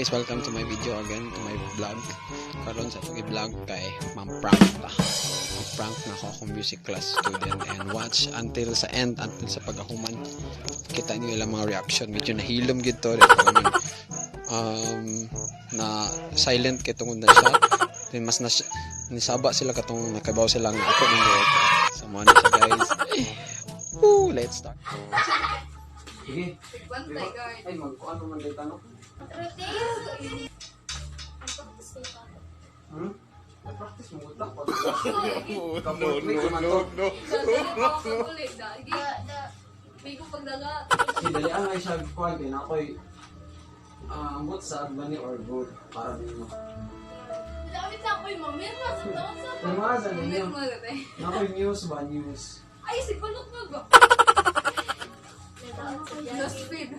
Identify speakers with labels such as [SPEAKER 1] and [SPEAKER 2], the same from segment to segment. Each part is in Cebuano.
[SPEAKER 1] Guys, welcome to my video again, to my vlog. Karon sa atong i-vlog kay mam-prank ta. Prank na ako akong music class student and watch until sa end, until sa pagkahuman. Kita niyo ilang mga reaction. Medyo nahilom gid to. Na silent kay tungod na siya. Then mas na nisaba sila katong nakabaw sila nga ako ning. So mo na siya, guys. Woo, let's start. Sige.
[SPEAKER 2] Bantay, guard.
[SPEAKER 1] Ay, magkuan pa man dito, ano? Hmm? Practice mo utak pa.
[SPEAKER 3] No, no, no, no.
[SPEAKER 2] Bigo pagdaga.
[SPEAKER 1] Si dali ang ay siya kuan kay na ako'y ambot sa bunny or goat para nimo.
[SPEAKER 2] Sabi sa ako'y mamirma sa taon sa
[SPEAKER 1] Mirma sa ninyo.
[SPEAKER 2] Mamirma na tayo.
[SPEAKER 1] Na ako'y news ba, news.
[SPEAKER 2] Ay, si Kulok na ba? Lost speed.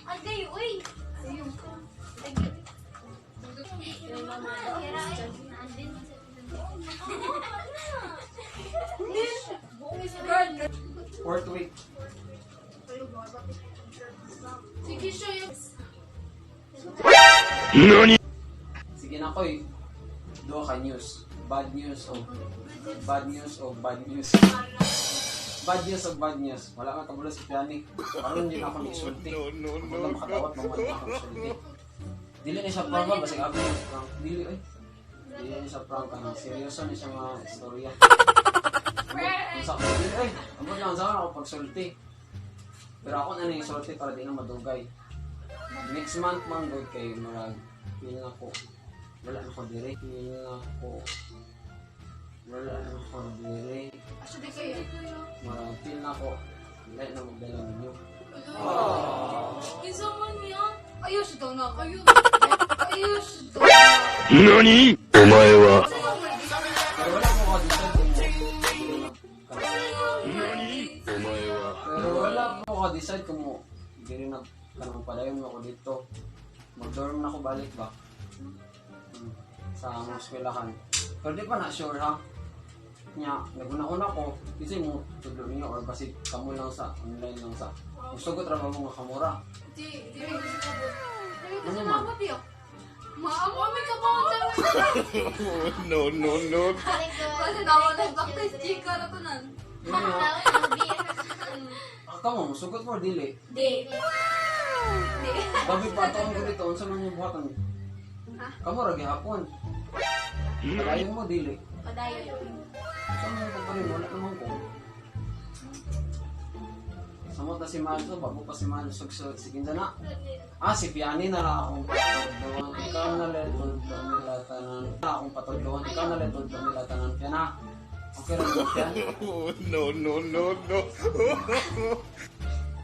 [SPEAKER 4] Agay, uy!
[SPEAKER 2] Ayun. Guard.
[SPEAKER 1] Fourth week.
[SPEAKER 2] Sige siya yung.
[SPEAKER 3] NANI?
[SPEAKER 1] Sige na ako'y duha ka news. Bad news o bad news o bad news. Bad news o bad news. Wala ka kabulo si Piani. Karon din ako ni sulti.
[SPEAKER 3] No, no,
[SPEAKER 1] Ako
[SPEAKER 3] no,
[SPEAKER 1] lang makadawat mamad na ako sulti. Dili ni siya prank ba basig abi ni prank. Dili oy. Dili ni siya prank ano. Seryoso ni siya mga istorya. Ambot sa dili oy. Ambot lang sa ako pagsulti. Pero ako na ning sulti para di na madugay. Next month man gud kay murag feel na ko wala na ko dire. Feel na ko wala na ko dire.
[SPEAKER 2] Asa di kayo?
[SPEAKER 1] Murag feel na ko wala na magdala ninyo.
[SPEAKER 2] Kinsa man niya? Ayos daw na. Ayos. Ayos daw na.
[SPEAKER 3] 何お前は。
[SPEAKER 1] Pero wala ko ka-decide kung
[SPEAKER 3] お前は。
[SPEAKER 1] Pero wala ko ka-decide kung mo diri na kanang padayon mo ako dito. Mag-dorm na ako balik ba? Sa among eskwelahan. Pero di pa na sure ha. Nya, naguna-una ko, kasi mo tudlo niyo or basig kamo lang sa online lang sa. Gusto ko trabaho nga kamura.
[SPEAKER 2] Di, di may gusto ko. Di
[SPEAKER 1] Ano
[SPEAKER 2] kasi
[SPEAKER 1] man?
[SPEAKER 2] naman diyo. Maamo may kabangon sa
[SPEAKER 3] No, no, no.
[SPEAKER 2] Kasi daw na practice chika na tanan.
[SPEAKER 1] Yun nga. Ah, kamo, musugot mo dili.
[SPEAKER 2] Di. Di.
[SPEAKER 1] Babi pa taon ko dito, unsa man yung buhatan? Kamo ra gihapon. Padayon mo dili.
[SPEAKER 4] Padayon.
[SPEAKER 1] Saan mo pa rin? Wala naman ko. Samot na si Malso, bago pa si Malso. So, sige na. Ah, si Piani na lang akong patudluan. Ikaw na letol nila tanan. Akong patudluan. Ikaw na letol nila tanan. Piana. Okay ra mo, Pian.
[SPEAKER 3] No, no, no, no.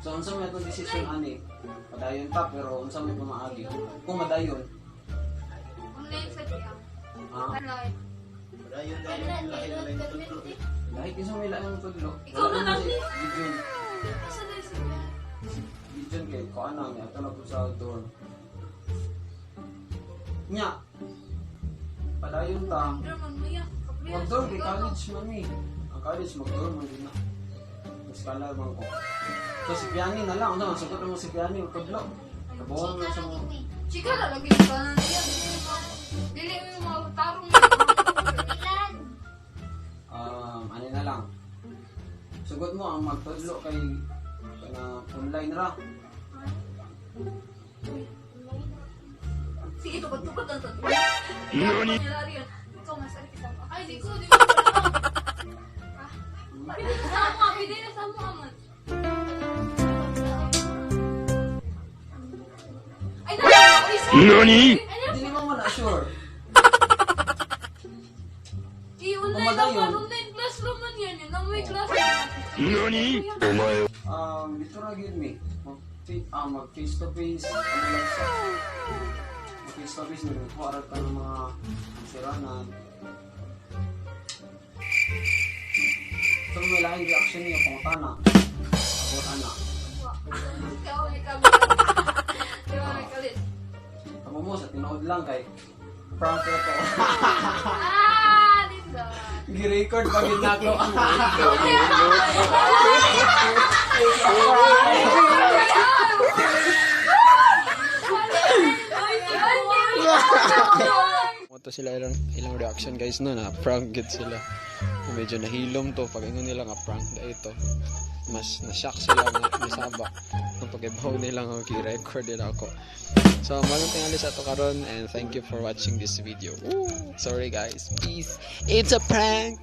[SPEAKER 1] So, unsa may atong desisyon ani? Padayon ta, pero unsa may pamaagi? Kung madayon,
[SPEAKER 2] Online sa diya.
[SPEAKER 1] ah,
[SPEAKER 2] Online.
[SPEAKER 1] lahi kinsa may laing tudlo.
[SPEAKER 2] Ikaw na lang.
[SPEAKER 1] Si Gideon.
[SPEAKER 2] Asa na siya?
[SPEAKER 1] Si Gideon kay kuan na niya ato na po sa dorm. Nya. Padayon ta.
[SPEAKER 2] Drama mo ya.
[SPEAKER 1] Mag-dorm kay college man eh. Ang college mag-dorm man din na. Scholar man ko. So si Piani na lang, unsa man sugot mo si Piani og tudlo. Kabuhan man sa mga
[SPEAKER 2] Chika na lagi sa tanan niya. Dili mo yung mga tarong.
[SPEAKER 1] Ano na lang. Sugot mo ang magtudlo kay kana online ra.
[SPEAKER 2] Sige, tukod-tukod lang to.
[SPEAKER 3] NANI?
[SPEAKER 2] Ikaw mas kita. Ay, di ko, di ko wala. Ah, pwede na sa mo, pwede na sa mo man. Ay, na, ay, sorry.
[SPEAKER 3] NANI?
[SPEAKER 1] Dili mo man na sure.
[SPEAKER 2] I-online
[SPEAKER 1] Pumadayon.
[SPEAKER 2] naman, online classroom man yan. Yun ang may class.
[SPEAKER 3] 何お前は。
[SPEAKER 1] Dito ra gyud mi. Mag face to face ano lang sa mag face to face nagkuha ra ka ng mga siranan. So may laing reaction niyo kung tana. Abot ana.
[SPEAKER 2] Ikaw, may kalit. Di ba, may kalit?
[SPEAKER 1] Tamo mo sa tinuod lang kay prank ko to.
[SPEAKER 2] Ah, Linda.
[SPEAKER 1] Gi-record pa gid nako.
[SPEAKER 3] No, no, no.
[SPEAKER 2] Ay, ay,
[SPEAKER 1] Mao to sila ilang reaction, guys, no, na prank gid sila. Medyo nahilom to pag ingon nila nga prank da ito. Mas na-shock sila nga nasaba nang pag-ibaw nila nga gi-record nila ako. So, mao lang tingali sa ato karon and thank you for watching this video. Woo! Sorry, guys. Peace. It's a prank.